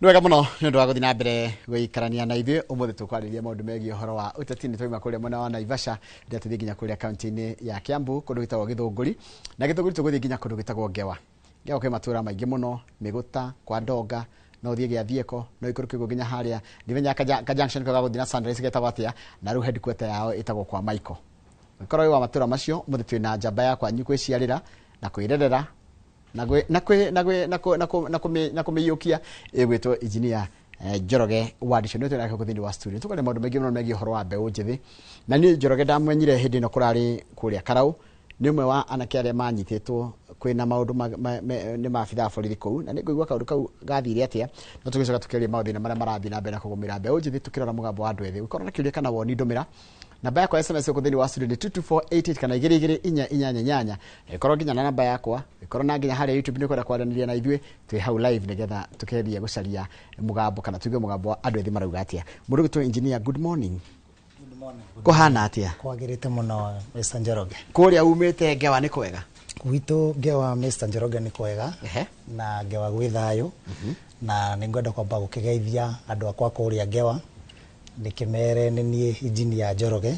Nĩ wega mũno nĩ ũndũ wa gũthiĩ na mbere gũikarania na ithuĩ. Ũmũthĩ tũkwarĩria maũndũ megiĩ ũhoro wa ũteti. Nĩ twauma kũrĩa mwena wa Naivasha, rĩrĩa tũthiĩ nginya kũrĩa kaunti-inĩ ya Kiambu, kũndũ gwĩtagwo Gĩthũngũri, na Gĩthũngũri tũgũthiĩ nginya kũndũ gwĩtagwo Ngewa. Ngewa kwĩ matũra maingĩ mũno, Mĩgũta, kwa Ndonga, no ũthiĩ Gĩathieko, no ikũrũke ũguo nginya harĩa ndimenyaga ka junction ka gũthiĩ na Sunrise getagwo atĩa, na rĩu headquarter yao ĩtagwo kwa Michael. Ũngĩkorwo wĩ wa matũra macio, ũmũthĩ twĩna njamba ya kwanyu kwĩciarĩra na kwĩrerera na gwĩ- na kwĩ- na gwĩ- na kũ- na kũ- na kũmĩ- na kũmĩiyũkia, ĩgwĩtwo Engineer Njoroge wa Ndichu. Nĩwe twĩnake gũkũ thĩinĩ wa studio. Tũkaria maũndũ maingĩ mũno megiĩ ũhoro wa mbeũ njĩthĩ. Na niĩ Njoroge ndamenyire hĩndĩ ĩno kũrarĩ kũrĩa Karau, nĩ ũmwe wa anake arĩa manyitĩtwo kwĩna maũndũ nĩ maabithaa a borithi kũu, na nĩ ngũigua kaũndũ kau gathire atĩa, no tũgĩcoka tũkĩaria maũthĩna marĩa marathiĩ na mbere na kũgũmĩra mbeũ njĩthĩ, tũkĩrora mũgambo wa andũ ethĩ. Ũngĩkorwo na kĩũria kana woni, ndũmĩra namba yakwa ya SMS gũkũ thĩinĩ wa studio nĩ 22488 kana 22488. Ĩkorwo nginya na namba yakwa, ĩkorwo na nginya harĩa YouTube nĩ kwenda kwaranĩria na ithuĩ, twĩ hau live nĩgetha tũkeria gũcaria mũgambo kana tuigue mũgambo wa andũ ethĩ marauga atĩa. Mũndũ gwĩtwo engineer, good morning. Kũhana atĩa? Kwagĩrĩte mũno, Mr. Njoroge. Kũrĩa umĩte Ngewa nĩ kwega? Gwitũ Ngewa, Mr. Njoroge, nĩ kwega. Na Ngewa gwĩ thayũ, na nĩ ngwenda kwamba gũkĩgeithia andũ akwa kũrĩa Ngewa, ndĩkĩmere nĩ niĩ Engineer Njoroge,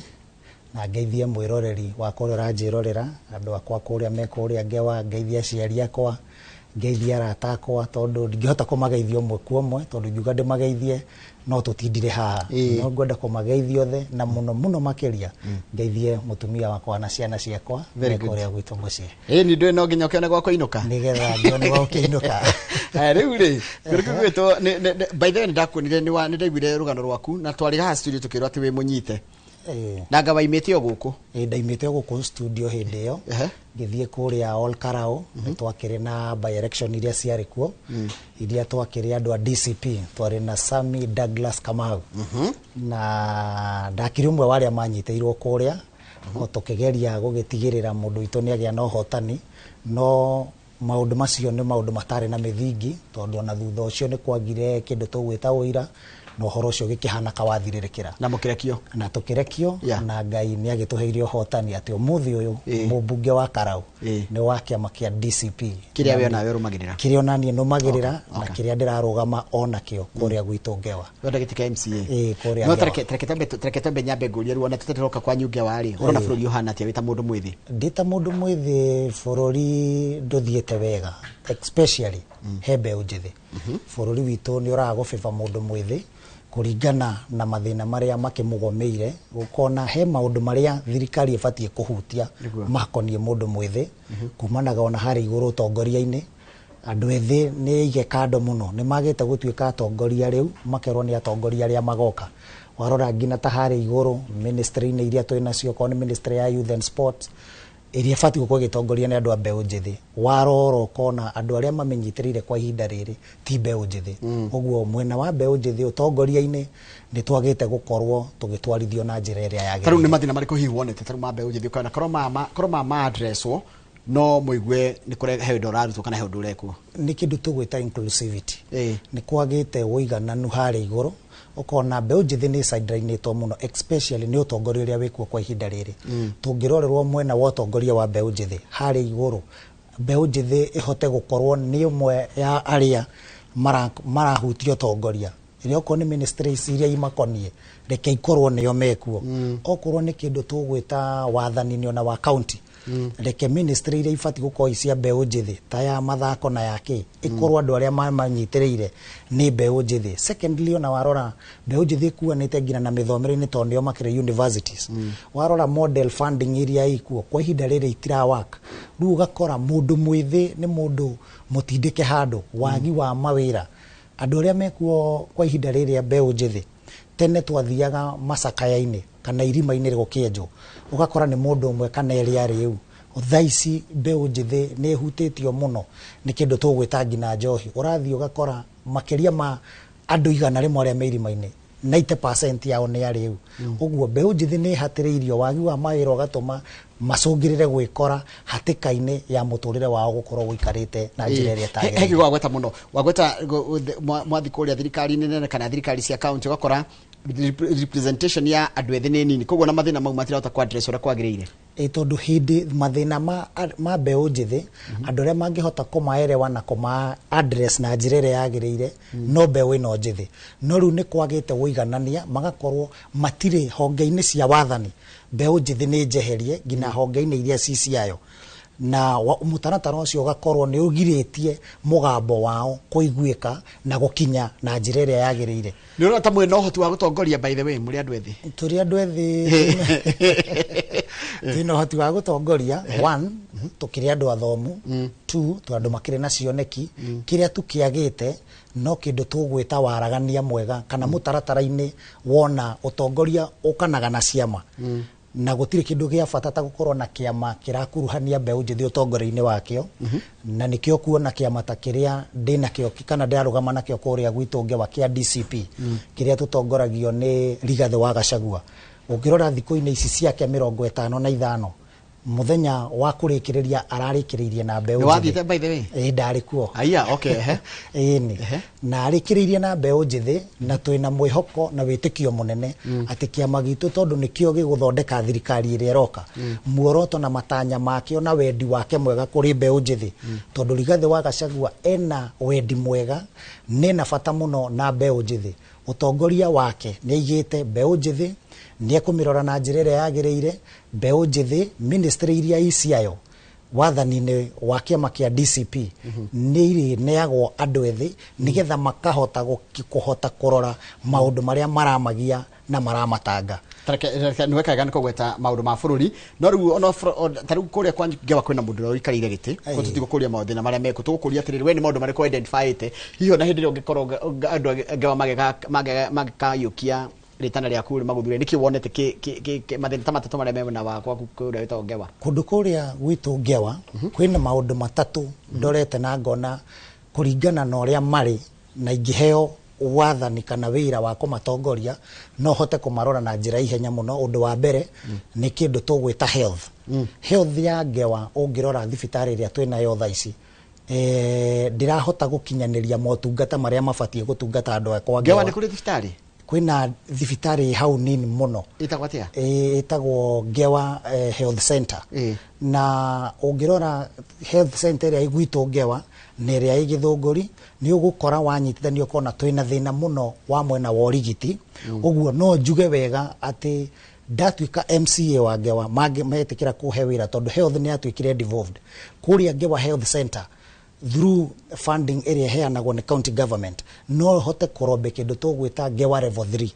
na ngeithie mwĩroreri wakwa ũrĩa ũranjĩrorera, andũ akwa kũrĩa me kũrĩa Ngewa, ngeithie aciari akwa, ngeithie arata akwa, tondũ ndingĩhota kũmageithia ũmwe kwa ũmwe, tondũ ingiuga ndĩmageithie no tũtindire haha. No ngwenda kũmageithia othe, na mũno mũno makĩria ngeithie mũtumia wakwa na ciana ciakwa Very me good. kũrĩa gwitũ mũciĩ. Ĩ ni ndũĩ no nginya ũkĩone gwa kũinũka. Nĩgetha ngĩone gwa gũkĩinũka. Rĩu rĩ kũndũ kũu gwĩtwo by the way, nĩ ndakuonire, nĩ ndaiguire rũgano rwaku na twarĩ haha studio tũkĩrwo atĩ wĩ mũnyite na anga waimĩte o gũkũ. Ĩĩ, ndaimĩte o gũkũ studio hĩndĩ ĩyo, ngĩthiĩ kũrĩa Ol Karau. Nĩ twakĩrĩ na by election iria ciarĩ kuo, iria twakĩrĩ andũ a DCP, twarĩ na Sami Douglas Kamau, na ndakĩrĩ ũmwe wa arĩa manyitĩirwo kũrĩa, o tũkĩgeria gũgĩtigĩrĩra mũndũ witũ nĩ agĩa na ũhotani. No maũndũ macio nĩ maũndũ matarĩ na mĩthingi, tondũ ona thutha ũcio nĩ kwagire kĩndũ tũgwĩta ũira, na ũhoro ũcio ũgĩkĩhana kawathirĩrĩkĩra. Na mũkĩrekio. Na tũkĩrekio. Na Ngai nĩ agĩtũheire ũhotani atĩ ũmũthĩ ũyũ mũmbunge wa Karau nĩ wa kĩama kĩa DCP. Kĩrĩa we onawe ũrũmagĩrĩra. Kĩrĩa onaniĩ nũmagĩrĩra na kĩrĩa ndĩrarũgama onakĩo kũrĩa gwitũ Ngewa. Wenda gĩtĩ kĩa MCA. Ĩĩ, kũrĩa No Ngewa. Tareke twambe nyambe ngũrie rĩu, ona tũtarĩ kwanyu Ngewa rĩ, ũrona bũrũri ũhana atĩa wĩ ta mũndũ mwĩthĩ? Ndĩ ta mũndũ mwĩthĩ, bũrũri ndũthiĩte wega, especially he mbeũ njĩthĩ. Bũrũri witũ nĩ ũraga gũbĩba mũndũ mwĩthĩ kũringana na mathĩna marĩa makĩmũgomeire, ũkona he maũndũ marĩa thirikari ĩbatiĩ kũhutia makoniĩ mũndũ mwĩthĩ, kumanaga ona harĩa igũrũ ũtongoria-inĩ. Andũ ethĩ nĩ aige kando mũno, nĩ magĩte gũtuĩka atongoria rĩu, makerwo nĩ atongoria arĩa magoka. Warora nginya ta harĩa igũrũ ministry-inĩ iria twĩ nacio, okorwo nĩ ministry ya youth and sports ĩrĩa ĩbatiĩ gũkorwo ĩgĩtongoria nĩ andũ a mbeũ njĩthĩ, warora ũkona andũ arĩa mamĩnyitĩrĩire kwa ihinda rĩrĩ ti mbeũ njĩthĩ. Ũguo mwena wa mbeũ njĩthĩ ũtongoria-inĩ nĩ twagĩte gũkorwo tũgĩtwarithio na njĩra ĩrĩa Ta rĩu nĩ yagĩrĩire. Mathĩna marĩkũ hihi wonete ta rĩu ma mbeũ njĩthĩ, ũkona korwo ma addresswo no mũigue nĩ kũre he ũndũ ũrarutwo kana he ũndũ ũrekwo? Nĩ kĩndũ tũgwĩta inclusivity. Nĩ kwagĩte ũigananu harĩa igũrũ, ũkona mbeũ njĩthĩ nĩ sidelinĩtwo mũno, especially nĩ ũtongoria ũrĩa wĩkuo kwa ihinda rĩrĩ. Tũngĩrorerwo mwena wa ũtongoria wa mbeũ njĩthĩ harĩa igũrũ, mbeũ njĩthĩ ĩhote gũkorwo nĩ ĩmwe ya arĩa marahutia ũtongoria ĩrĩa, okorwo nĩ ministries iria imakoniĩ, reke ikorwo nĩo mekuo. Okorwo nĩ kĩndũ tũgwĩta wathani-inĩ ona wa county, reke ministry iria ibatiĩ gũkorwo cia mbeũ njĩthĩ ta ya mathako na ya kĩ ĩkorwo andũ arĩa manyitĩrĩire nĩ mbeũ njĩthĩ. Secondly, ona warora mbeũ njĩthĩ ĩkuanĩte nginya na mĩthomere-inĩ, tondũ nĩo makĩrĩ universities. Warora model funding iria ikuo kwa ihinda rĩrĩ itira work. Rĩu ũgakora mũndũ mwĩthĩ nĩ mũndũ mũtindĩke handũ wagi wa mawĩra, andũ arĩa mekuo kwa ihinda rĩrĩ a mbeũ njĩthĩ. Tene twathiaga macakaya-inĩ kana irima-inĩ gũkĩenjwo, ũgakora nĩ mũndũ ũmwe kana erĩ arĩu. Thaa ici mbeũ njĩthĩ nĩ ĩhutĩtio mũno nĩ kĩndũ tũgwĩta nginya njohi. Ũrathiĩ ũgakora makĩria ma andũ 100 arĩa me irima-inĩ, 90% yao nĩ arĩu. Ũguo mbeũ njĩthĩ nĩ ĩhatĩrĩirio, wagi wa mawĩra ũgatũma macũngĩrĩre gwĩkora hatĩka-inĩ ya mũtũrĩre wao gũkorwo ũikarĩte na njĩra ĩrĩa He ĩtagĩrĩire. Kiugo wagweta mũno, wagweta mwathi kũrĩa thirikari-inĩ nene kana thirikari cia county, ũgakora representation ya andũ ethĩ nĩ nini, koguo na mathĩna mau matirahota ku address ũrĩa kwagĩrĩire. Ĩ tondũ hĩndĩ mathĩna ma mbeũ njĩthĩ, andũ arĩa mangĩhota kũmaerewa na kũma address na njĩra ĩrĩa yagĩrĩire no mbeũ ĩno njĩthĩ. No rĩu nĩ kwagĩte ũiganania, magakorwo matirĩ honge-inĩ cia wathani, mbeũ njĩthĩ nĩ njeherie nginya honge-inĩ iria ci ciayo, na mũtaratara ũcio ũgakorwo nĩ ũgirĩtie mũgambo wao kũiguĩka na gũkinya na njĩra ĩrĩa yagĩrĩire. Nĩ ũrona ta mwĩna ũhoti wa gũtongoria, by the way, mũrĩ andũ ethĩ? Tũrĩ andũ ethĩ, twĩna ũhoti wa gũtongoria. One, tũkĩrĩ andũ athomu. Two, tũ andũ makĩrĩ na cioneki. Kĩrĩa tũkĩagĩte no kĩndũ tũgwĩta waragania mwega kana mũtaratara-inĩ wona ũtongoria ũkanaga na ciama, na gũtirĩ kĩndũ gĩa bata ta gũkorwo na kĩama kĩrakuruhania mbeũ njĩthĩ ũtongoria-inĩ wakĩo. Na nĩkĩo kuona kĩama ta kĩrĩa ndĩnakĩo kana ndĩrarũgama nakĩo kũrĩa gwitũ Ngewa kĩa DCP, kĩrĩa tũtongoragio nĩ Rigathĩ wa Gachagua. Ũngĩrora thikũ-inĩ ici ciake 55, mũthenya wa kũrĩkĩrĩria ararĩkĩrĩirie na mbeũ Nĩ njĩthĩ. Wathiĩte, by the way? Ĩĩ, ndarĩ kuo. Aya, okay, ehe. Ĩni, na arĩkĩrĩirie na mbeũ njĩthĩ, na twĩna mwĩhoko na wĩtĩkio mũnene atĩ kĩama gitũ, tondũ nĩkĩo gĩgũthondeka thirikari ĩrĩa ĩroka, muoroto na matanya makĩo na wendi wake mwega kũrĩ mbeũ njĩthĩ, tondũ Rigathĩ wa Gachagua ena wendi mwega nĩ na bata mũno na mbeũ njĩthĩ. Ũtongoria wake nĩ aigĩte mbeũ njĩthĩ, nĩ ekũmĩrora na njĩra ĩrĩa yagĩrĩire. Mbeũ njĩthĩ, ministry iria i ciayo wathani-inĩ wa kĩama kĩa DCP nĩ irĩneagwo andũ ethĩ, nĩgetha makahota kũhota kũrora maũndũ marĩa maramagia na maramatanga. Nĩ wekaga nĩ kũgweta maũndũ ma bũrũri, no rĩu ona ta rĩu kũrĩa kwa Ngewa kwĩna mũndũ ũrĩa ũikarĩire gĩtĩ ko tũtigũkũria mathĩna marĩa mekuo, tũgũkũria atĩrĩrĩ, we nĩ maũndũ marĩkũ identifyĩte hihi ona hĩndĩ ĩrĩa ũngĩkorwo andũ a Ngewa magĩkayũkia rĩtana rĩaku rĩ magũthure, nĩkĩ wonete mathĩna ta matatũ marĩa me mwena wa gwaku kũrĩa wĩtagwo Ngewa? Kũndũ kũrĩa gwitũ Ngewa kwĩna maũndũ matatũ ndorete na ngona kũringana na ũrĩa marĩ, na ingĩheo wathani kana wĩra wa kũmatongoria no hote kũmarora na njĩra ihenya mũno. Ũndũ wa mbere nĩ kĩndũ tũgwĩta health. Health ya Ngewa, ũngĩrora thibitarĩ ĩrĩa twĩnayo thaa ici, ndĩrahota gũkinyanĩria motungata marĩa mabatiĩ gũtungata andũ akwa. Ngewa nĩ kũrĩ thibitarĩ? Kwĩna thibitarĩ hau nini mũno. Ĩtagwo atĩa? Ĩtagwo Ngewa Health Center. Na ũngĩrora health center ĩrĩa ĩ gwitũ Ngewa na ĩrĩa ĩ Gĩthũngũri, nĩ ũgũkora wanyitithanio ũkona twĩna thĩna mũno wa mwena wa ũrigiti. Ũguo no njuge wega atĩ ndatuĩka MCA wa Ngewa, mangĩ metĩkĩra kũhe wĩra, tondũ health nĩ yatuĩkire devolved kũrĩa Ngewa Health Center through funding ĩrĩa ĩheanagwo nĩ county government, no hote kũrombe kĩndũ tũgwĩta Ngewa level 3,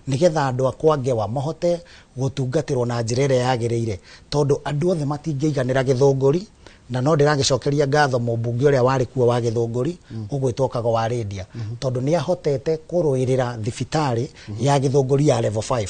nĩgetha andũ akwa Ngewa mahote gũtungatĩrwo na njĩra ĩrĩa yagĩrĩire, tondũ andũ othe matingĩiganĩra Gĩthũngũri. Na no ndĩragĩcokeria ngatho mũmbunge ũrĩa warĩ kuo wa Gĩthũngũri ũgwĩtwo Kago wa Rĩndia, tondũ nĩ ahotete kũrũĩrĩra thibitarĩ ya Gĩthũngũri ya level 5.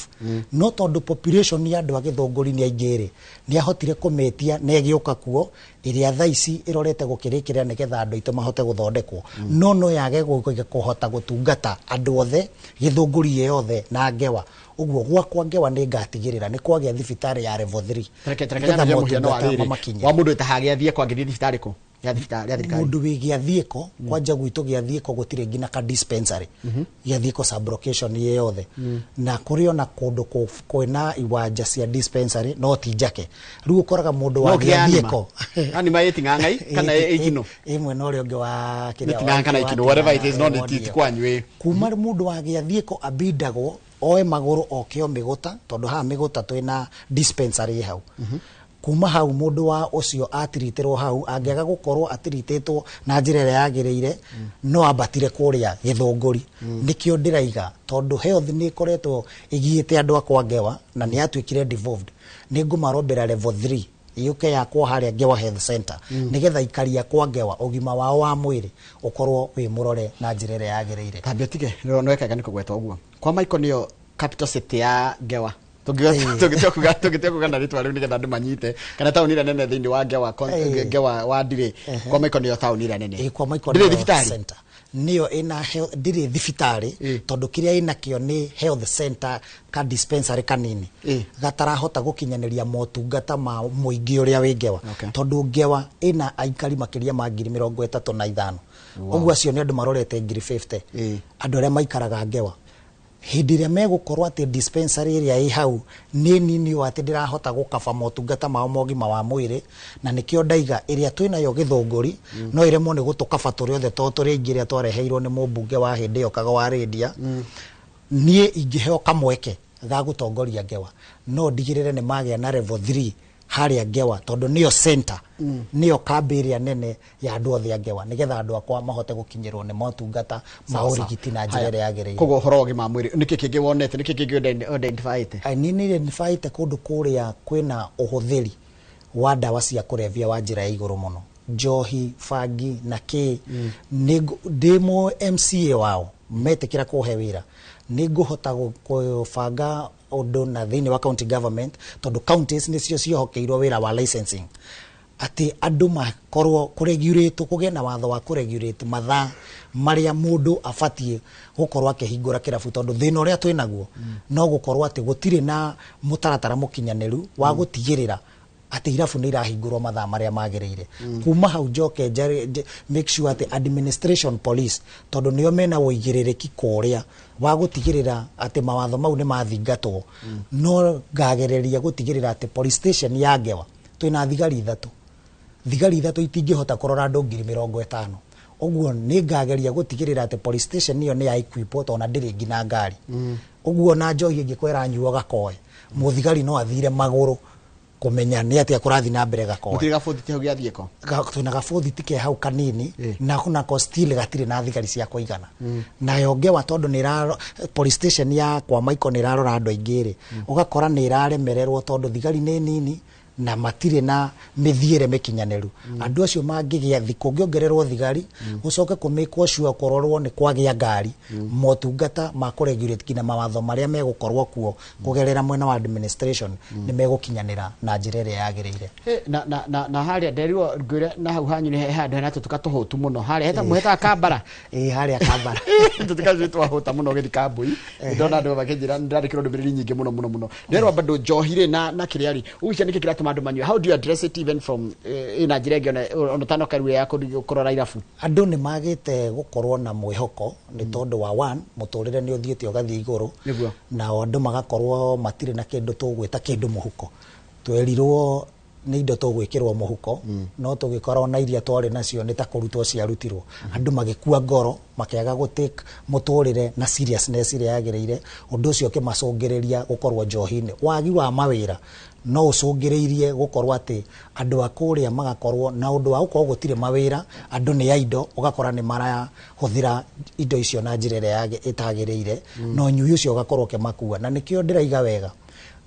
No tondũ population ya andũ a Gĩthũngũri nĩ aingĩ rĩ, nĩ ahotire kũmĩtia na ĩgĩũka kuo, ĩrĩa thaa ici ĩrorete gũkĩrĩkĩrĩra, nĩgetha andũ aitũ mahote gũthondekwo. No yage kũhota gũtungata andũ othe Gĩthũngũri yothe na Ngewa. Ũguo gwakwa Ngewa nĩ ngatigĩrĩra nĩ kwagĩa thibitarĩ ya level 3, Reke nĩgetha nyambie mũhiano wa motungata rĩrĩ mamakinyĩre. Wa mũndũ ĩtaha gĩathiĩ kwangĩthiĩ thibitarĩ kũ ya thibitarĩ ya thirikari? Mũndũ wĩ Gĩathiĩko, kwanja gwitũ Gĩathiĩko gũtirĩ nginya ka dispensary. Gĩathiĩko sublocation ĩ yothe, na kũrĩ ona kũndũ kwĩna iwanja cia dispensary no ti njake. Rĩu ũkoraga mũndũ wa No kĩa anima. Gĩathiĩko Anima ĩ Ting'ang'ai kana ĩ Ikinũ? Ĩ mwena ũrĩa ũngĩ wa Nĩ Ting'ang'a kana Ikinũ, whatever it is, no nĩ ti kwanyu ĩ. Kuma mũndũ wa Gĩathiĩko ambindagwo oe magũrũ oke o Mĩgũta, tondũ haha Mĩgũta twĩna dispensary hau. Kuma hau mũndũ wa ũcio atiritĩrwo hau, angĩaga gũkorwo atiritĩtwo na njĩra ĩrĩa yagĩrĩire, no ambatire kũrĩa Gĩthũngũri. Nĩkĩo ndĩraiga, tondũ health nĩ ĩkoretwo ĩgiĩte andũ akwa Ngewa na nĩ yatuĩkire devolved, nĩ ngũmarombera level 3 yũke yakwo harĩa Ngewa Health Center, nĩgetha aikari akwa Ngewa ũgima wao wa mwĩrĩ ũkorwo wĩ mũrore na njĩra ĩrĩa yagĩrĩire. Tambia tige no wekaga nĩ kũgweta ũguo kwa Michael nĩyo capital city ya Ngewa, tũngĩtua kuga na rĩtwa rĩu nĩgetha andũ manyite, kana taũni ĩrĩa nene thĩinĩ wa Ngewa, Ngewa wa Ndirĩ. Kwa Michael nĩyo taũni ĩrĩa nene. Ĩ kwa Michael Ndĩrĩ nĩyo thibitarĩ? Center nĩyo ĩna ndĩrĩ thibitarĩ, tondũ kĩrĩa ĩnakĩo nĩ health center ka dispensary kanini gatarahota gũkinyanĩria motungata ma mũingĩ ũrĩa wĩ Ngewa, tondũ Ngewa ĩna aikari makĩria ma 35,000. Ũguo acio nĩ andũ marorete 50,000 andũ arĩa maikaraga Ngewa. Hĩndĩ ĩrĩa megũkorwo atĩ dispensary ĩrĩa ĩ hau nĩ nini ũũ atĩ ndĩrahota gũkaba motungata mao ma ũgima wa mwĩrĩ, na nĩkĩo ndaiga ĩrĩa twĩnayo Gĩthũngũri no ĩremwo nĩ gũtũkaba tũrĩ othe tondũ tũrĩ aingĩ ĩrĩa twareheirwo nĩ mũmbunge wa hĩndĩ ĩyo Kago wa Rĩndia. Niĩ ingĩheo kamweke ga gũtongoria Ngewa, no ndigĩrĩre nĩ magĩa na level 3 harĩa Ngewa, tondũ nĩyo center, nĩyo kambĩ ĩrĩa nene ya andũ othe a Ngewa, nĩgetha andũ akwa mahote gũkinyĩrwo nĩ motungata ma ũrigiti na njĩra ĩrĩa yagĩrĩire. Koguo ũhoro wa ũgima wa mwĩrĩ, nĩkĩ kĩngĩ wonete, nĩkĩ kĩngĩ identifyĩte? Niĩ nĩ identifyĩte kũndũ kũrĩa kwĩna ũhũthĩri wa ndawa cia kũrebia wa njĩra ya igũrũ mũno, njohi, bangi na kĩ. Ndĩ mũ MCA wao, metĩkĩra kũhe wĩra, nĩ ngũhota gũbanga ũndũ na thĩinĩ wa county government, tondũ counties nĩcio ciohokeirwo wĩra wa licensing, atĩ andũ makorwo kũregulate, kũgĩe na watho wa kũregulate mathaa marĩa mũndũ abatiĩ gũkorwo akĩhingũra kĩrabu, tondũ thĩna ũrĩa twĩnaguo no gũkorwo atĩ gũtirĩ na mũtaratara mũkinyanĩru wa gũtigĩrĩra atĩ irabu nĩ irahingũrwo mathaa marĩa magĩrĩire. Kuma hau njoke make sure atĩ administration police, tondũ nĩo mena ũigĩrĩrĩki kũrĩa wa gũtigĩrĩra atĩ mawatho mau nĩ mathingatwo, no ngagereria gũtigĩrĩra atĩ police station ya Ngewa twĩna thigari ithatũ. Thigari ithatũ itingĩhota kũrora andũ 50,000. Ũguo nĩ ngageria gũtigĩrĩra atĩ police station ĩyo nĩ ya equipwo, tondũ ona ndĩrĩ nginya ngari. Ũguo na njohi ĩngĩkwĩra nyua Gakoe, mũthigari no athire magũrũ kũmenya nĩ atĩa kũrathiĩ na mbere Gakoe. Mũtirĩ gabothi hau gĩathiĩ ko? Twĩna gabothi ke hau kanini, na nako still gatirĩ na thigari cia kũigana. Nayo Ngewa, tondũ nĩ police station ya kwa Maiko nĩ ĩrarora andũ aingĩ rĩ, ũgakora nĩ ĩraremererwo tondũ thigari nĩ nini na matirĩ na mĩthiĩre mĩkinyanĩru. Andũ acio mangĩgĩa kũngĩongererwo thigari, gũcoke kũmĩkwo sure kũrorwo nĩ kwagĩa ngari, motungata ma kũregulate nginya mawatho marĩa megũkorwo kuo kũgerera mwena wa administration nĩ megũkinyanĩra na njĩra ĩrĩa yagĩrĩire. Na na na na harĩa nderirwo ngwĩre na hau hanyu nĩ he handũ hena tũtuka tũhũtu mũno harĩa heta mũhetaga Kambara. Ĩĩ, harĩa Kambara. Tũtuka tũtũ twahũta mũno ũgĩthiĩ Kambui. Ndona andũ makĩnjĩra ndĩrandĩkĩrwo ndũmĩrĩri nyingĩ mũno mũno mũno. Nderwo bado njohi rĩ na kĩrĩa rĩ, ũgwĩciria nĩkĩ kĩratũma andũ manyue? How do you address it even from ina njĩra ĩngĩ ona ũtanoka rĩu ya kũrora irabu? Andũ nĩ magĩte gũkorwo na mwĩhoko nĩ tondũ wa one, mũtũrĩre nĩ ũthiĩte ũgathiĩ igũrũ, nao andũ magakorwo matirĩ na kĩndũ tũgwĩta kĩndũ mũhuko. Twerirwo nĩ indo tũgwĩkĩrwo mũhuko, no tũgĩkorwo na iria twarĩ nacio nĩ ta kũrutwo ciarutirwo. Andũ magĩkua ngoro, makĩaga gũtake mũtũrĩre na seriousness ĩrĩa yagĩrĩire. Ũndũ ũcio ũkĩmacũngĩrĩria gũkorwo njohi-inĩ. Wagi wa mawĩra no ũcũngĩrĩirie gũkorwo atĩ andũ a kũrĩa magakorwo na ũndũ wa gũkorwo gũtirĩ mawĩra, andũ nĩ a indo, ũgakora nĩ marahũthĩra indo icio na njĩra ĩrĩa ĩtagĩrĩire, na ũnyui ũcio ũgakorwo ũkĩmakua. Na nĩkĩo ndĩraiga wega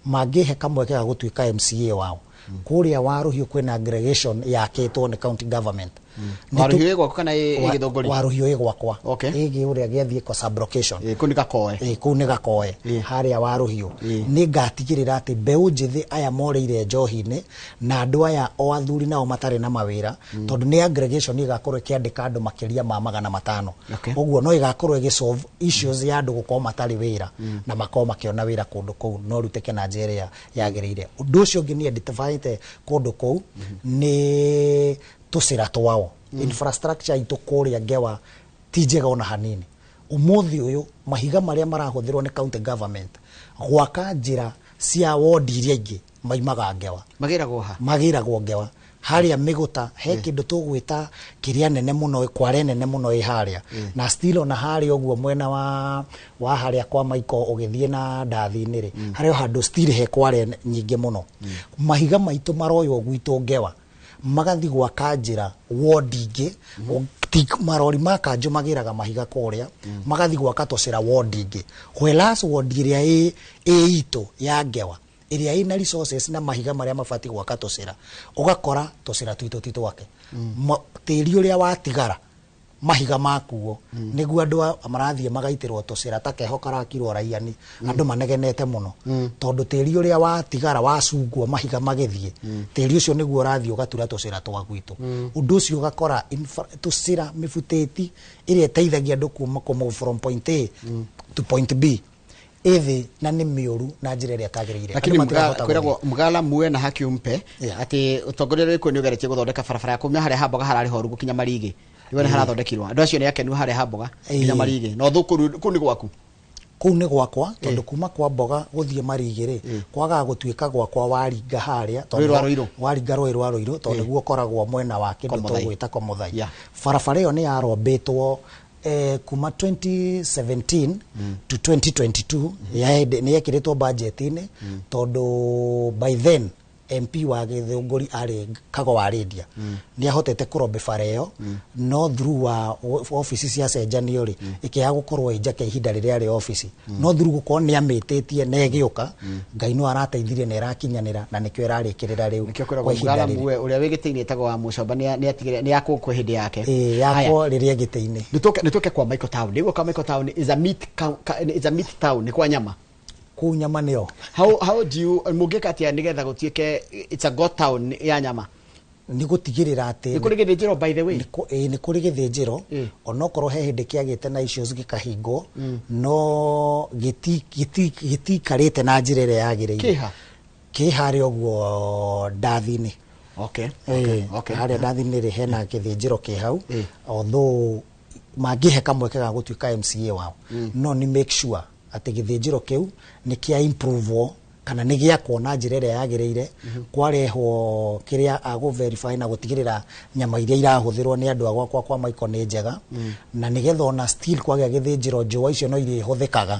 mangĩhe kamweke ga gũtuĩka MCA wao kũrĩa Waruhiũ, kwĩna aggregation yakĩtwo nĩ county government. Waruhiũ ĩ gwaku kana ĩ Gĩthũngũri? Waruhiũ ĩ gwakwa. Ĩgĩ ũrĩa gĩathiĩ ko sublocation. Kũu nĩ Gakoe. Ĩ, kũu nĩ Gakoe, harĩa Waruhiũ. Nĩ ngatigĩrĩra atĩ mbeũ njĩthĩ aya morĩire njohi-inĩ na andũ aya o athuri nao matarĩ na mawĩra, tondũ nĩ aggregation ĩgakorwo ĩkĩandĩka andũ makĩria ma 500. Ũguo no ĩgakorwo ĩgĩsolve issues ya andũ gũkorwo matarĩ wĩra na makorwo makĩona wĩra kũndũ kũu, no rutĩke na njĩra ĩrĩa yagĩrĩire. Ũndũ ũcio ũngĩ nĩ identifyĩte kũndũ kũu nĩ tũcĩra twao. Infrastructure itũ kũrĩa Ngewa ti njega ona hanini. Ũmũthĩ ũyũ mahiga marĩa marahũthĩrwo nĩ county government gwaka njĩra cia wodi iria ingĩ maimaga Ngewa. Magĩragwo ha? Magĩragwo Ngewa harĩa Mĩgũta, he kĩndũ tũgwĩta kĩrĩa nene mũno, kware nene mũno ĩ harĩa, na still ona harĩa ũguo mwena wa harĩa kwa Maiko ũgĩthiĩ na ndathi-inĩ rĩ, harĩa handũ still he kware nyingĩ mũno. Mahiga maitũ maroywo gwitũ Ngewa magathi gwaka njĩra wodi ingĩ. Ti marori ma kanjũ magĩraga mahiga kũrĩa, magathi gwaka tũcĩra wodi ingĩ, whereas wodi ĩrĩa ĩ itũ ya Ngewa ĩrĩa ĩna resources na mahiga marĩa mabatiĩ gwaka tũcĩra, ũgakora tũcĩra twitũ ti twake. Tĩri ũrĩa watigara mahiga makuo nĩguo andũ marathiĩ magaitĩrwo tũcĩra ta keho karakirwo raiani. Andũ manegenete mũno tondũ tĩri ũrĩa watigara wacungwo mahiga magĩthiĩ, tĩri ũcio nĩguo ũrathiĩ ũgatura tũcĩra twa gwitũ. Ũndũ ũcio ũgakora tũcĩra mĩbutĩti ĩrĩa ĩteithagia andũ kuma kũ from point A to point B ĩthĩ na nĩ mĩũru na njĩra ĩrĩa ĩtagĩrĩire. Lakini Andũ matirahota kwĩragwo gũthiĩ. Mgala muwe na haki umpe, atĩ ũtongoria ũrĩa wĩkuo nĩ ũgeretie gũthondeka barabara ya kumia harĩa hamboga hararĩ horu gũkinya Marigĩ. Nĩwe nĩ harathondekirwo. Andũ acio nĩ akenu harĩa hamboga nginya Marigĩ. No thũ kũu nĩ gwaku. Kũu nĩ gwakwa, tondũ kuma kwa mboga gũthiĩ Marigĩ rĩ, kwagaga gũtuĩka gwakwa waringa harĩa tondũ Rũĩ rwa Rũirũ. Waringa rũĩ rwa Rũirũ, tondũ nĩguo ũkoragwo mwena wa kĩndũ Komothai. tũgwĩta Komothai. Yeah. Barabara ĩyo nĩ yarombĩtwo kuma 2017 to 2022. Nĩ yekĩrĩtwo budget-inĩ, tondũ by then MP wa Gĩthũngũri arĩ Kago wa Rĩndia, nĩ ahotete kũrombe bara ĩyo, no through wa obici ciacenjanio rĩ, ĩkĩaga gũkorwo ĩ njake ihinda rĩrĩa arĩ obici, no through gũkorwo nĩ amĩtĩtie na ĩgĩũka, Ngai no arateithirie na ĩrakinyanĩra, na nĩkĩo ĩrarĩkĩrĩra rĩu Nĩkĩo kwĩragwo kwa ihinda mũgaramu rĩrĩ. we ũrĩa wĩ gĩtĩ-inĩ etagwo wa mũcomba, nĩ atigire nĩ akwo kwĩ hĩndĩ yake. Ĩĩ, yakwo rĩrĩa gĩtĩ-inĩ. Nĩtũke kwa Michael Town. Nĩguo kwa Michael Town is a meat is a meat town, nĩ kwa nyama. Kũu nyama nĩyo. How do you, mũngĩka atĩa nĩgetha gũtuĩke it's a god town ya nyama? Nĩ gũtigĩrĩra atĩ Nĩ kũrĩ gĩthĩnjĩro, by the way? Ĩĩ, nĩ kũrĩ gĩthĩnjĩro. Onokorwo he hĩndĩ kĩagĩte na issues gĩkahingwo, no gĩtiikarĩte na njĩra ĩrĩa yagĩrĩire. Kĩha? Kĩ harĩa ũguo ndathi-inĩ. Harĩa ndathi-inĩ rĩ, hena gĩthĩnjĩro kĩ hau. Although mangĩhe kamweke ga gũtuĩka MCA wao, no nĩ make sure atĩ gĩthĩnjĩro kĩu nĩ kĩa improve kana nĩ gĩakwo na njĩra ĩrĩa yagĩrĩire, kwarehwo kĩrĩa agũ verify na gũtigĩrĩra nyama iria irahũthĩrwo nĩ andũ a gwakwa kwa Michael nĩ njega, na nĩgetha ona still kwagĩa gĩthĩnjĩro, njũa icio no irĩhũthĩkaga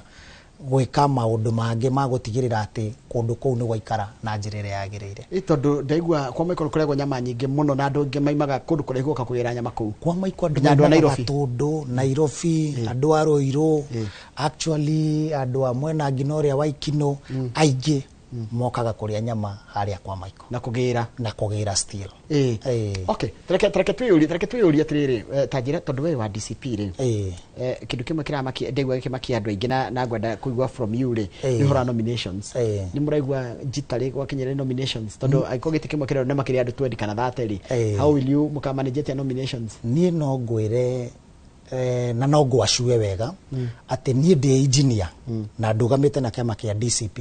gwĩka maũndũ mangĩ ma gũtigĩrĩra atĩ kũndũ kũu nĩ gwaikara na njĩra ĩrĩa yagĩrĩire. Ĩ, tondũ ndaigua kwa Michael kũrĩagwo nyama nyingĩ mũno, na andũ aingĩ maimaga kũndũ kũraihu gũka kũgĩra nyama kũu. Kwa Michael andũ Nginya andũ a maimaga Nairobi. Gatũndũ, Nairobi, andũ a Rũirũ, actually andũ a mwena nginya ũrĩa wa Ikino, aingĩ mokaga kũrĩa nyama harĩa kwa Michael. Na kũgĩra. Na kũgĩra still. Okay, tereke twĩyũrie atĩrĩrĩ, ta njĩra, tondũ we wa DCP rĩ, kĩndũ kĩmwe kĩramakia, ndaigua gĩkĩmakia andũ aingĩ na ngwenda kũigua from you rĩ, nĩ ũhoro wa nominations. Nĩ mũraigua njitarĩ gwakinyĩra nominations, tondũ angĩkorwo gĩtĩ kĩmwe kĩrĩa nĩ makĩria andũ 20 kana 30 rĩ, how will you mũkamanage atĩa nominations? Niĩ no ngwĩre na no ngwacue wega atĩ niĩ ndĩ engineer na ndũgamĩte na kĩama kĩa DCP,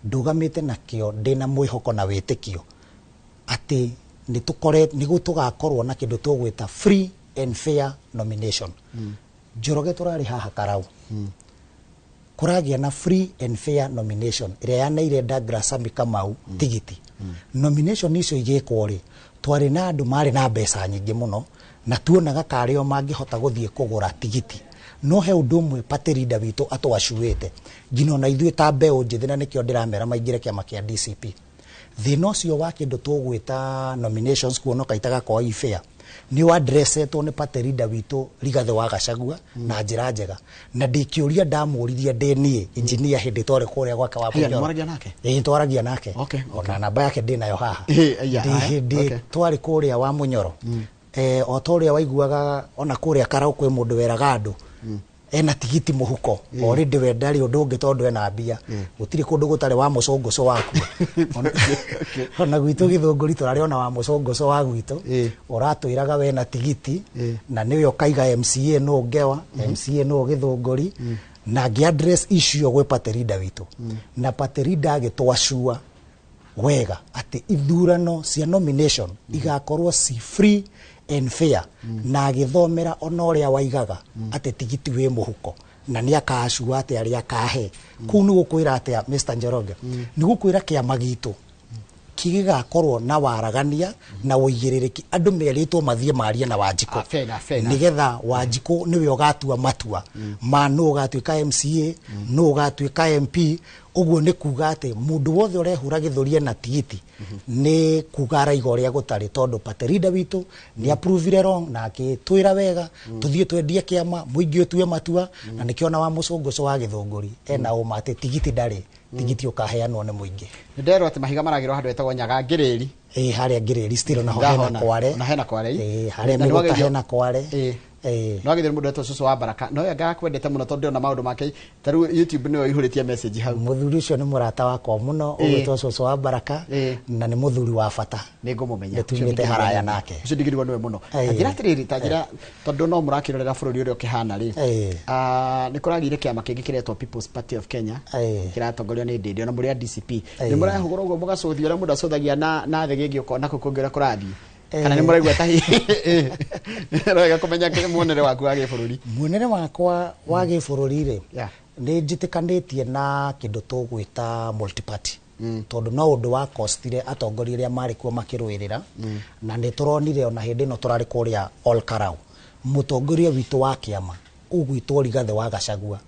ndũgamĩte nakĩo ndĩna mwĩhoko na wĩtĩkio atĩ nĩ tũkore nĩguo tũgakorwo na kĩndũ tũgwĩta free and fair nomination. Njoroge, tũrarĩ haha Karau, kũragĩa na free and fair nomination ĩrĩa yaneire Douglas Sami Kamau tigiti. Nomination icio igĩkwo rĩ, twarĩ na andũ marĩ na mbeca nyingĩ mũno na tuonaga karĩ o mangĩhota gũthiĩ kũgũra tigiti, no he ũndũ ũmwe party leader witũ atwacuĩte nginya ona ithuĩ ta mbeũ njĩthĩ, na nĩkĩo ndĩramera maingĩre kĩama kĩa DCP. Thĩna ũcio wa kĩndũ tũgwĩta nominations kuonoka itagakorwo i fair nĩ waddressetwo nĩ party leader witũ Rigathĩ wa Gachagua na njĩra njega, na ndĩkĩũria ndamũririe ndĩ niĩ engineer hĩndĩ twarĩ kũrĩa gwake wa Haya, Mũnyoro. nĩmwaragia nake? Ĩĩ, twaragia nake. Ona namba yake ndĩ nayo haha. Ĩĩ, aya, Ndĩ aya, hĩndĩ twarĩ kũrĩa wa Mũnyoro, o ta ũrĩa waiguaga ona kũrĩa Karau kwĩ mũndũ weraga andũ ena tigiti mũhuko, already we ndarĩ ũndũ ũngĩ tondũ ena mbia, gũtirĩ kũndũ gũtarĩ wa mũcũngũcũ waku. Ona gwitũ Gĩthũngũri tũrarĩ ona wa mũcũngũcũ wa gwitũ ũratwĩraga wena tigiti na nĩwe ũkaiga MCA nũ ngewa, MCA nũ Gĩthũngũri, na ngĩ address icio gwĩ party leader witũ, na party leader agĩtwacua wega atĩ ithurano cia nomination igakorwo ci free and fair, na agĩthomera ona ũrĩa waigaga atĩ tigiti wĩ mũhuko na nĩ akacua atĩ arĩa akahe kũu. Nĩ gũkwĩra atĩa, Mr Njoroge? Nĩ gũkwĩra kĩama gitũ kĩgĩgakorwo na waragania na ũigĩrĩrĩki. Andũ merĩtwo mathiĩ marie na Wanjikũ Ah, fair enough, fair enough. Nĩgetha Wanjikũ nĩwe ũgatua matua ma nũ ũgatuĩka MCA, nũ ũgatuĩka MP. Ũguo nĩ kuga atĩ mũndũ wothe ũrehũra gĩthũri ena tigiti nĩ kuga araiga ũrĩa gũtarĩ, tondũ party leader witũ nĩ approvire wrong na akĩtwĩra wega tũthiĩ twendie kĩama, mũingĩ ũtue matua, na nĩkĩo ona wa mũcũngũcũ wa Gĩthũngũri ena ũma atĩ tigiti ndarĩ, tigiti ũkaheanwo nĩ mũingĩ. Nĩ nderwo atĩ mahiga maragĩrwo handũ hetagwo Nyaga Ngĩrĩri. Ĩĩ, harĩa Ngĩrĩri still naho hena Ndahona. kware. Na hena kware. Ĩĩ, harĩa Na nĩ mĩgũta wagerio- hena kware. Ĩĩ. No agithire mũndũ etwo cũcũ wa Baraka, no anga akwendete mũno tondũ ndĩrona maũndũ make ta rĩu YouTube nĩyo ihũrĩtie message hau. Mũthuri ũcio nĩ mũrata wakwa mũno, ũgwĩtwo cũcũ wa Baraka, na nĩ mũthuri wa bata. Nĩ ngũmũmenya. Nĩ tumĩte haraya nake. Ũcio ndigirwo nĩwe mũno. Ta njĩra atĩrĩrĩ, ta njĩra, tondũ no mũrakĩrorera bũrũri ũrĩa ũkĩhana rĩ, nĩ kũragĩire kĩama kĩngĩ kĩretwo People's Party of Kenya, kĩratongorio nĩ Ndĩndĩ, ona mũrĩ a DCP nĩ mũrahũgũra ũguo mũgacũthia ũrĩa mũndũ acũthagia na thĩ gĩngĩ, ũkona kũu kũngĩ ũrĩa kũrathiĩ, kana nĩ mũraigua ta hihi wega kũmenya muonere waku wa gĩbũrũri? Muonere wakwa wa gĩbũrũri rĩ, Nĩ njĩtĩkanĩtie na kĩndũ tũgwĩta multiparty, tondũ no ũndũ wa costire atongoria arĩa marĩ kuo makĩrũĩrĩra, na nĩ tũronire ona hĩndĩ ĩno tũrarĩ kũrĩa Ol Kalou, mũtongoria witũ wa kĩama ũgwĩtwo Rigathĩ wa Gachagua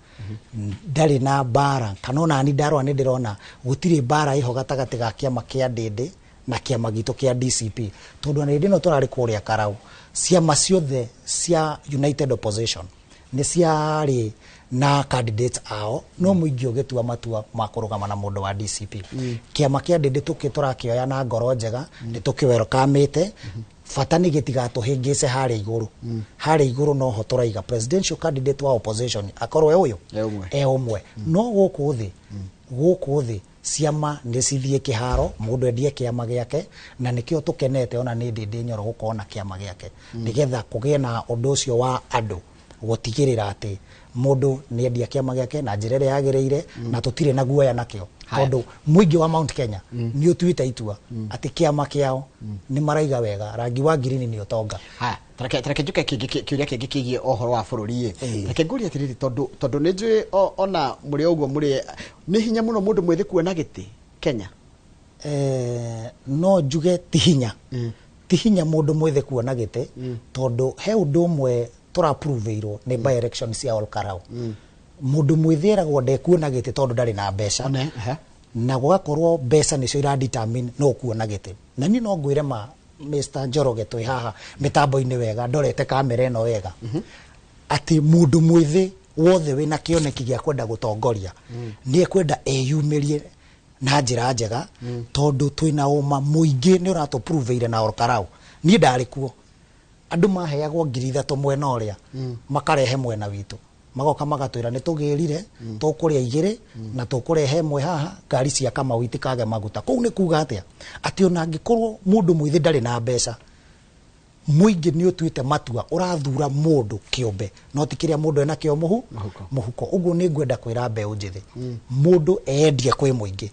ndarĩ na mbara, kana ona ni ndarora nĩ ndĩrona gũtirĩ mbara ĩho gatagatĩ ga kĩama kĩa Ndĩndĩ na kĩama gitũ kĩa DCP, tondũ ona hĩndĩ ĩno tũrarĩ kũrĩa Karau, ciama ciothe cia United Opposition nĩ ciarĩ na candidates ao, no mũingĩ ũgĩtua matua ma kũrũgama na mũndũ wa DCP. Kĩama kĩa Ndĩndĩ tũkĩ tũrakĩoya na ngoro njega, nĩ tũkĩwelcomĩte. Bata nĩ gĩtigatũhĩngĩce harĩa igũrũ. Harĩa igũrũ noho tũraiga presidential candidate wa opposition akorwo e ũyũ. E ũmwe. E ũmwe. No gũkũ thĩ ciama nĩ cithiĩ kĩharo, mũndũ endie kĩama gĩake, na nĩkĩo tũkenete ona nĩ Ndĩndĩ Nyoro gũkorwo na kĩama gĩake, nĩgetha kũgĩe na ũndũ ũcio wa andũ gũtigĩrĩra atĩ mũndũ nĩ endia kĩama gĩake na njĩra ĩrĩa yagĩrĩire, na tũtirĩ na guoya nakĩo, tondũ mũingĩ wa Mount Kenya nĩ ũtuĩte itua atĩ kĩama kĩao nĩ maraiga wega rangi wa ngirini nĩ ũtonga. Haya, tareke njuke kĩũria kĩngĩ kĩgiĩ ũhoro wa bũrũri ĩ. Reke ngũrie atĩrĩrĩ, tondũ nĩ njũĩ ona mũrĩ o ũguo mũrĩ, nĩ hinya mũno mũndũ mwĩthĩ kuona gĩtĩ Kenya? No njuge ti hinya mũndũ mwĩthĩ kuona gĩtĩ, tondũ he ũndũ ũmwe tũrapruvĩirwo nĩ by election cia Ol Kalou. Mũndũ mwĩthĩ eragwo ndekuona gĩtĩ tondũ ndarĩ na mbeca, One, ehe. na gũgakorwo mbeca nĩcio iradetermine no ũkuona gĩtĩ. Na niĩ no ngwĩre ma Mr. Njoroge, twĩ haha mĩtambo-inĩ wega, ndorete kamera ĩno wega, atĩ mũndũ mwĩthĩ wothe wĩna kĩoneki gĩa kwenda gũtongoria nĩ ekwenda eyumĩrie na njĩra njega, tondũ twĩna ũma mũingĩ nĩ ũratũpruvĩire na Ol Kalou. Niĩ ndarĩ kuo, andũ maheagwo 3,000 mwena ũrĩa, makarehe mwena witũ, magoka magatwĩra nĩ tũgĩrire, tũkũrĩa igĩrĩ na tũkũrehe ĩmwe haha, ngari cia Kamau itikage maguta. Kũu nĩ kuga atĩa? Atĩ ona angĩkorwo mũndũ mwĩthĩ ndarĩ na mbeca, mũingĩ nĩ ũtuĩte matua ũrathura mũndũ kĩũmbe, no ti kĩrĩa mũndũ enakĩo mũhu Mũhuko. Mũhuko. Ũguo nĩ ngwenda kwĩra mbeũ njĩthĩ, mũndũ endie kwĩ mũingĩ,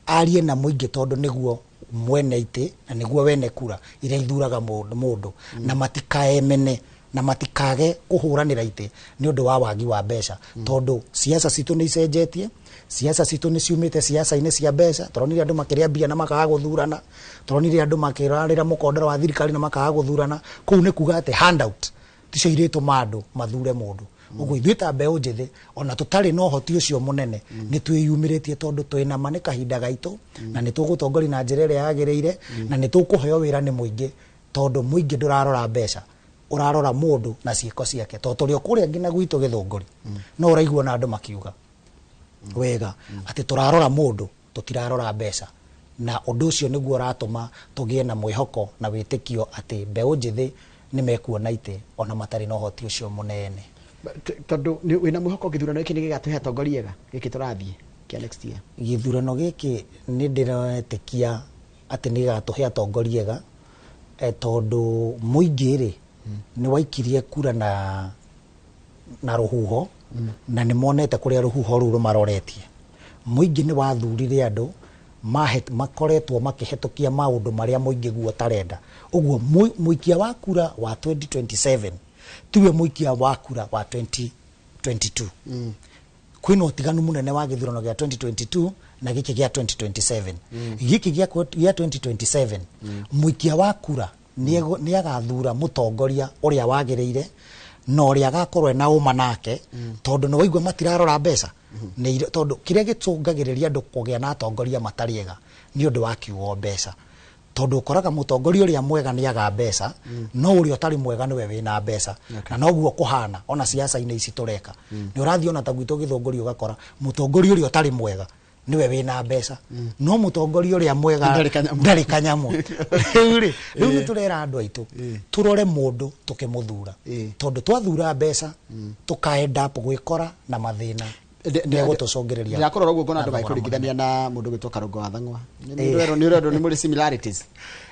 arie na mũingĩ, tondũ nĩguo mwene itĩ na nĩguo wene kura iria ithuraga mũndũ, na matikaemene na matikage kũhũranĩra itĩ nĩ ũndũ wa wagi wa mbeca, tondũ siasa citũ nĩ icenjetie. Siasa citũ nĩ ciumĩte siasa-inĩ cia mbeca. Tũronire andũ makĩrĩa mbia na makaga gũthurana, tũronire andũ makĩrarĩra mũkondoro wa thirikari na makaga gũthurana. Kũu nĩ kuga atĩ handout ticio irĩtũma andũ mathure mũndũ. Ũguo ithuĩ ta mbeũ njĩthĩ, ona tũtarĩ na ũhoti ũcio mũnene, nĩ twĩyumĩrĩtie, tondũ twĩna ma nĩ kahinda gaitũ, na nĩ tũgũtongoria na njĩra ĩrĩa yagĩrĩire, na nĩ tũkũheo wĩra nĩ mũingĩ, tondũ mũingĩ ndũrarora mbeca, ũrarora mũndũ na ciĩko ciake, tondũ tũrĩ o kũrĩa nginya gwitũ Gĩthũngũri no ũraigua na andũ makiuga wega atĩ tũrarora mũndũ, tũtirarora mbeca, na ũndũ ũcio nĩguo ũratũma tũgĩe na mwĩhoko na wĩtĩkio atĩ mbeũ njĩthĩ nĩ mekuona itĩ ona matarĩ na ũhoti ũcio mũnene. Tondũ wĩna mwĩhoko gĩthurano gĩkĩ nĩ gĩgatũhe atongoria ega, gĩkĩ tũrathiĩ kĩa next year? Gĩthurano gĩkĩ nĩ ndĩretĩkia atĩ nĩ gĩgatũhe atongoria ega, tondũ mũingĩ rĩ nĩ waikirie kura na rũhuho, na nĩ monete kũrĩa rũhuho rũu rũmaroretie. Mũingĩ nĩ wathurire andũ makoretwo makĩhetũkia maũndũ marĩa mũingĩ guo ũtarenda. Ũguo mũikia wa kura wa 2027 tiwe mũikia wa kura wa 2022. Kwĩna ũtiganu mũnene wa gĩthurano gĩa 2022 na gĩkĩ gĩa 2027. Gĩkĩ gĩa 2027, mũikia wa kura nĩ agathura mũtongoria ũrĩa wagĩrĩire na ũrĩa agakorwo ena ũma nake, tondũ nĩ waigua matirarora mbeca. Tondũ kĩrĩa gĩcũngagĩrĩria andũ kũgĩa na atongoria matarĩ ega nĩ ũndũ wa kiugo mbeca, tondũ ũkoraga mũtongoria ũrĩa mwega nĩ aga mbeca, no ũrĩa ũtarĩ mwega nĩwe wĩna mbeca. Na noguo kũhana ona siasa-inĩ ici tũreka. Nĩ ũrathiĩ ona ta gwitũ Gĩthũngũri, ũgakora mũtongoria ũrĩa ũtarĩ mwega nĩwe wĩna mbeca, no mũtongoria ũrĩa mwega Ndarĩ kanyamũ. Ndarĩ kanyamũ. Rĩu rĩ, rĩu nĩ tũrera andũ aitũ tũrore mũndũ tũkĩmũthura, tondũ twathura mbeca tũka end up gwĩkora na mathĩna megũtũcũngĩrĩria Ndĩrakũrora ũguo ngona na andũ thogora. magĩkũringithania na mũndũ gwĩtwo Karũngo wa Thang'wa. Nĩ ũrerwo nĩ mũrĩ similarities?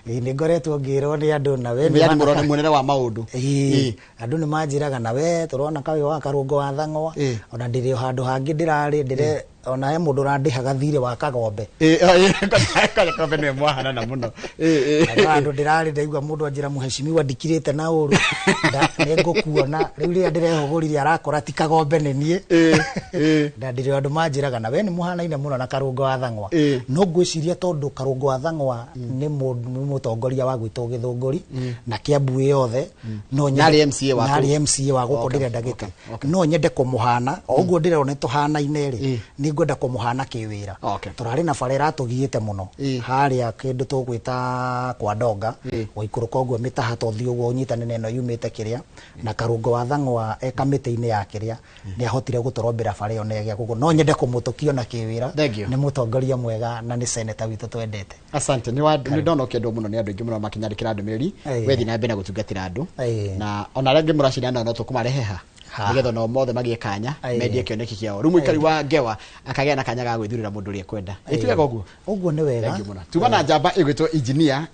Ĩĩ, nĩ ngoretwo ngĩrwo nĩ andũ na we nĩ Yani ũhana mũrore muonere wa maũndũ. Ĩĩ, andũ nĩ manjĩraga na we tũrona kaĩ wa Karũngo wa Thang'wa. Ona ndĩrĩ o handũ hangĩ ndĩrarĩ ndĩre. Ona he mũndũ ũrandĩhaga thirĩ wa Kagombe. Kagombe nĩwe mwahanana mũno. Handũ ndĩrarĩ ndaigua mũndũ anjĩra, "Mũhecimiwa, ndikirĩte na ũru, nĩngũkuona rĩu." Rĩrĩa ndĩrehũgũrire arakora ti Kagombe, nĩ niĩ. Na ndĩrĩ andũ manjĩraga na we nĩ mũhanaine mũno na Karũngo wa Thang'wa. No ngwĩciria tondũ Karũngo wa Thang'wa nĩ mũtongoria wa gwitũ Gĩthũngũri na Kĩambu yothe, no nyende- Narĩ MCA wa narĩ kũu. MCA wa gũkũ ndĩrenda gĩtĩ, no nyende kũmũhana o ũguo ndĩrona tũhanaine rĩ, nĩ ngwenda kũmũhana kĩwĩra. Tũrarĩ na bara ĩratũgiĩte mũno harĩa kĩndũ tũgwĩta kwa Ndonga, gũikũrũka ũguo mĩtaha tũthiĩ ũguo ũnyitane na ĩno yumĩte kĩrĩa na Karũngo wa Thang'wa e kamĩtĩ-inĩ ya kĩrĩa nĩ ahotire gũtũrombera bara ĩyo na ĩgĩa koguo no nyende kũmũtũkio na kĩwĩra. Thank you. Nĩ mũtongoria mwega na nĩ seneta witũ twendete. Asante. Nĩ ndona ũkĩendwo mũno nĩ andũ aingĩ mũno makĩnyandĩkĩra ndũmĩrĩri. Wethiĩ na mbere na gũtungatĩra andũ, na ona arĩa angĩ mũracindana no tũkũmarehe ha nĩgetha nao mothe magĩe kanya mendie kĩoneki kĩao. Rĩu mũikari wa Ngewa akagĩa na kanya ga gwĩthurĩra mũndũ ũrĩa ekwenda. Ĩtiwega ũguo? Ũguo nĩ wega. Thank you mũno. Tuma na njamba ĩgwĩtwo engineer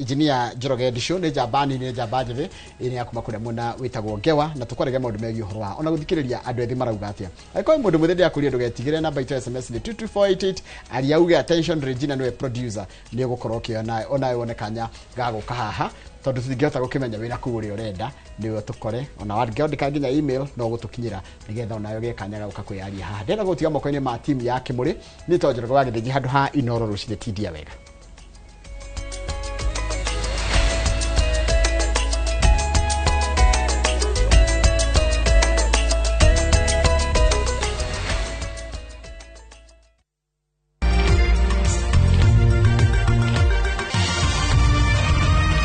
Njoroge Ndicũ, nĩ njamba nini, nĩ njamba njĩthĩ, ĩ nĩ ya kuma kũrĩa mwena wĩtagwo Ngewa, na tũkwarĩria maũndũ megiĩ ũhoro wa ona gũthikĩrĩria andũ ethĩ marauga atĩa. Angĩkorwo mũndũ mwĩthĩ ndĩrakũria, ndũgetigĩre. Namba itũ ya SMS nĩ 22488. Aria uge attention Regina, nĩwe producer, nĩ ũgũkorwo ũkĩona onawe wone kanya ga gũka haha, tondũ tũtingĩhota gũkĩmenya wĩra kũu ũrĩa ũrenda nĩwe tũkore. Ona wangĩandĩka nginya email no gũtũkinyĩra nĩgetha onawe ũgĩe kanya ga gũka kwĩyaria haha. Ndĩrenda gũtiga moko-inĩ ma timu ya Kĩmũrĩ. Niĩ to Njoroge wa Gĩthĩnji handũ ha Inoro rũcinĩ. Tindia wega.